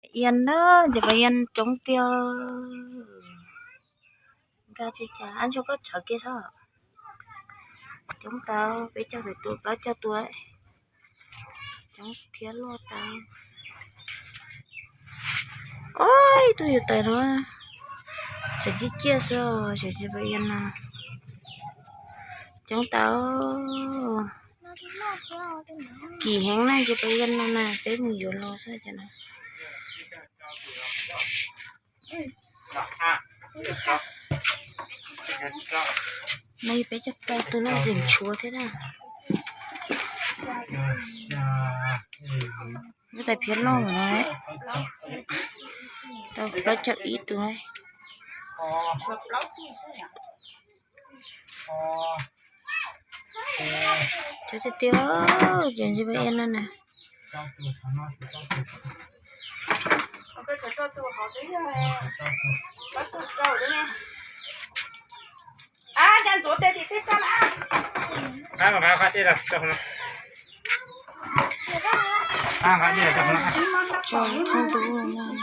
Yan na, ces pab yan coob tiag. Nkag tiag cas, ab ntsuag koj tshawv kiag xwb. Coob tau, peb caug tawm tus, plaub caug tus lawm. Coob thiab luaj tau. Ib tug yus tais no tseem ciaj ciaj xwb, tseem tsis pab yan no. Coob tau. Kim heev na, tsis pab yan no na, peb mus yuav los xwb cas na. No yog peb caug rau tus no tseem tshuav thiab na. Lub tais phiab loj no, tau plaub caug ib tus. Cov tiag tiag, ces ntsis pab yan no na. Tso thoob tus no.